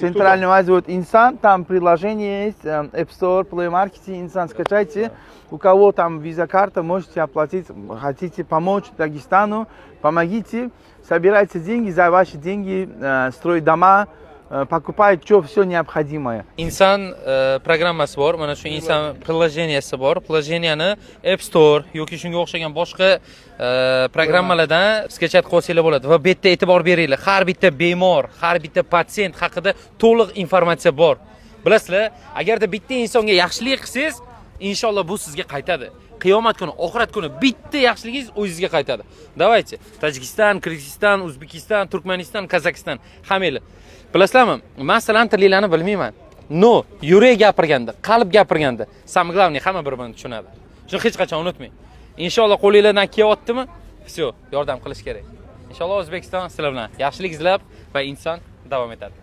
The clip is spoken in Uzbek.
Центральную Азию, вот Инсан, там приложение есть, App Store, Play Market, Инсан, скачайте. У кого там виза-карта, можете оплатить, хотите помочь Дагестану, помогите, собирайте деньги, за ваши деньги строить дома, покупать что все необходимое. Inson programmasi bor, mana shu Inson приложение si bor. Приложение ni App Store yoki shunga o'xshagan boshqa programmalardan скачать qilsanglar bo'ladi. Va bu yerda e'tibor beringlar, har bitta bemor, har bitta patsient haqida to'liq informatsiya bor. Bilasizlar, agarda bitta insonga yaxshilik qilsangiz, inshaalloh bu sizga qaytadi. Qiyomat kuni, oxirat kuni bitta yaxshiligingiz o'zingizga qaytadi. Давайте, Tojikiston, Qirg'iziston, O'zbekiston, Turkmaniston, Qozog'iston, hammanglar. Bilasizlarmi, man sizlarni tilinglarni bilmayman. Но, yurak gapirganda, qalb gapirganda, самое главное, hamma bir-birini tushunadi. Shuni hech qachon unutmang. Inshaalloh qo'linglardan kelyaptimi? Всё, yordam qilish kerak. Inshaalloh O'zbekiston sizlar bilan yaxshilik izlab va inson davom etadi.